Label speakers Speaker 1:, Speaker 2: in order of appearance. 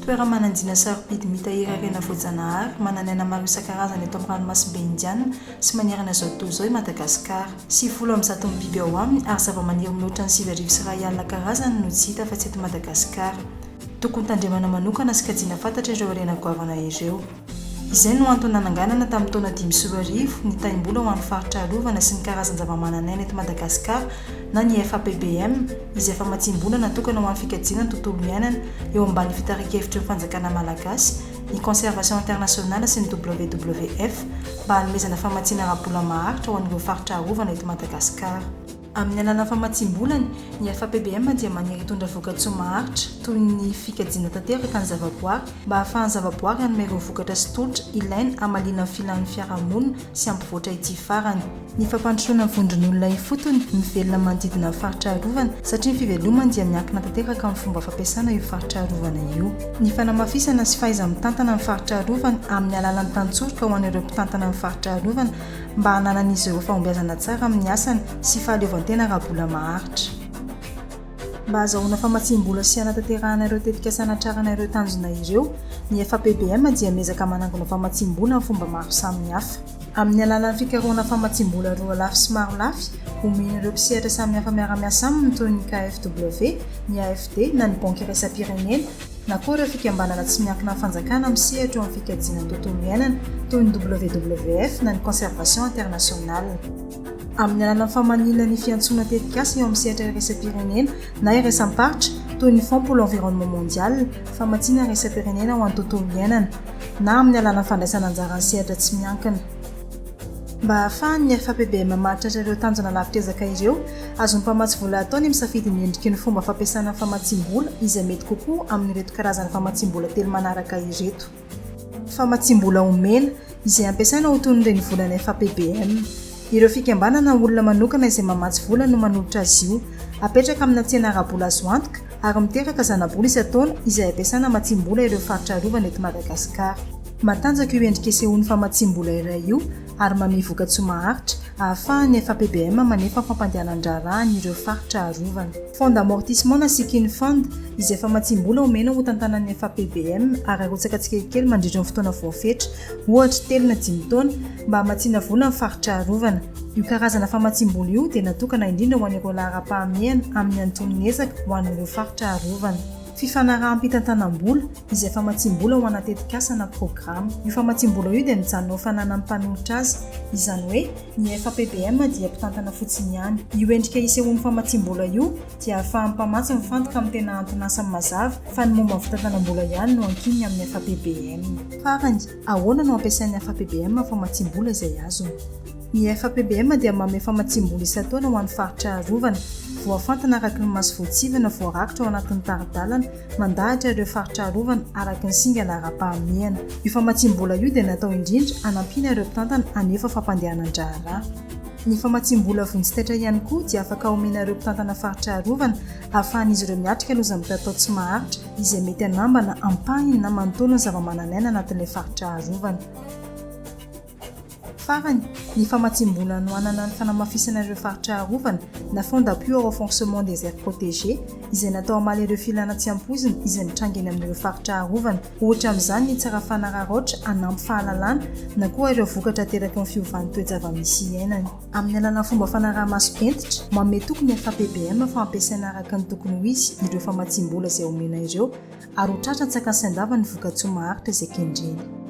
Speaker 1: Toera-mananjina sarobidy mitahiry harena voajanahary manan'aina maro isan-karazany eto amin'ny ranomasimbe Indiana sy manerana izao tontolo izao i Madagasikara. 190 ny biby ao aminy ary zavamaniry mihoatra ny 1900 karazany no tsy hita afa-tsy eto Madagasikara. Tokony tandremana manokana sy kajiana fatratra ireo harena goavana ireo. Izay no antony nananganana tamin'ny taona 2005 ny Taimbola ho an'ny faritra arovana sy ny karazan-javamananaina eto Madagasikara na ny FAPBM izay famatsiam-bola natokana ho an'ny fikajiana ny tontolo iainana eo ambany fitarihan-kevitry ny fanjakana malagasy, ny Conservation Internationale sy ny WWF mba hanomezana famatsiana ara-bola maharitra ho an'ireo faritra arovana eto Madagasikara. Amin'ny alalan'ny famatsiam-bolany, ny FAPBM dia maniry hitondra vokatsoa maharitra, toy ny fikajiana tanteraka ny zavaboary, mba hahafahan'ny zavaboary hanome ireo vokatra sy tolotra ilaina hamaliana ny filan'ny fiarahamonina sy hampivoatra ity farany. Ny fampandrosoana ny vondron'olona ifotony, mivelona manodidina ny faritra arovana, satria ny fivelomany dia miankina tanteraka amin'ny fomba fampiasana io faritra arovana io. Ny fanamafisana sy fahaiza-mitantana ny faritra arovana amin'ny alalan'ny tantsoroka ho an'ireo mpitantana ny faritra arovana, mba hananan'izy ireo fahombiazana tsara amin'ny asany sy fahaleovantena ara-bola maharitra. Mba hahazahoana famatsiam-bola sy hanatanterahana ireo tetikasa hanatrarana ireo tanjona ireo, ny FAPBM dia miezaka manangona famatsiam-bola amin'ny fomba maro samihafa. Amin'ny alalan'ny fikarohana famatsiam-bola roalafy sy marolafy, omen'ireo mpisehatra samihafa miara-miasa aminy toy ny KfW, ny AFD na ny Banky Iraisam-pirenena, na koa ireo fikambanana tsy miankina amin'ny fanjakana misehatra eo amin'ny fikajiana ny tontolo iainana, toy ny WWF na ny Conservation International. Amin'ny alalan'ny famaniana ny fiantsoana tetikasa eo amin'ny sehatra iraisam-pirenena na iraisam-paritra, toy ny Fonds pour l'environnement mondial, famatsiana iraisam-pirenena ho an'ny tontolo iainana, na amin'ny alalan'ny fandraisana anjara ny sehatra tsy miankina. Mba hahafahan'ny FAPBM mahatratra ireo tanjona lavitr'ezaka ireo, azon'ny mpamatsy vola atao ny misafidy ny endriky ny fomba fampiasana ny famatsiam-bola izay mety kokoa amin'ireto karazana famatsiam-bola telo manaraka ireto. Famatsiam-bola omena, izay ampiasaina ho toy ny renivolan'ny FAPBM. Ireo fikambanana na olona manokana izay mamatsy vola no manolotra azy io. Apetraka amina tsena ara-bola azo antoka ary miteraka zana-bola isan-taona izay ampiasaina hamatsiam-bola ireo faritra arovana eto Madagasikara. Matanjaka io endrika isehoan'ny famatsiam-bola iray io ary manome vokatsoa maharitra ahafahan'ny FAPBM manefa ny fampandehanan-draharaha an'ireo faritra arovana. Fonds d'amortissement na Sinking Fund, izay famatsiam-bola omena ho tantanan'ny FAPBM ary arotsaka tsikelikely mandritra ny fotoana voafetra, ohatra, telo na dimy taona, mba hamatsiana vola ny faritra arovana. Io karazana famatsiam-bola io dia natokana indrindra ho an'ireo laharam-pahamehana amin'ny antonon'ny ezaka ho an'ireo faritra arovana. Fifanaraham-pitantanam-bola, izay famatsiam-bola ho ana tetikasa na programa. Io famatsiam-bola io dia mijanona ho fananan'ny mpanolotra azy, izany hoe ny FAPBM dia mpitantana fotsiny ihany. Io endrika isehoan'ny famatsiam-bola io dia ahafahan'ny mpamatsy mifantoka amin'ny tena anton'asany mazava fa ny momba ny fitantanam-bola ihany no ankininy amin'ny FAPBM. Farany, ahoana no ampiasain'ny FAPBM famatsiam-bola izay azony? Ny FAPBM dia manome famatsiam-bola isan-taona ho an'ny faritra arovana, voafantina araka ny masovoantsivana voarakitra ao anatin'ny tari-dalana mandahatra ireo faritra arovana araka ny singa laharam-pahamehana. Io famatsiam-bola io dia natao indrindra hanampiana ireo mpitantana hanefa fampandehanan-draharaha. Ny famatsiam-bola vonjy taitra ihany koa dia afaka omena ireo mpitantana faritra arovana ahafahan'izy ireo miatrika loza mitatao tsy maharitra izay mety hanambana ampahiny na manontolo ny zavamananaina anatin'ilay faritra arovana. Farany, ny famatsiam-bola hanohanana ny fanamafisana ireo faritra arovana na Fonds d'appui au renforcement des aires protégées izay natao hamaly ireo filana tsy ampoizina izay mitranga eny amin'ireo faritra arovana. Ohatra amin'izany ny tsara fanararaotra hanampy fahalalana na koa ireo vokatra ateraky ny fiovan'ny toe-javamisy iainany. Amin'ny alalan'ny fomba fanaraha-maso hentitra, manome toky ny FAPBM fa ampiasaina araka ny tokony ho izy ireo famatsiam-bola izay omena ireo ary ho tratra an-tsakany sy an-davany ny vokatsoa maharitra izay kendrena.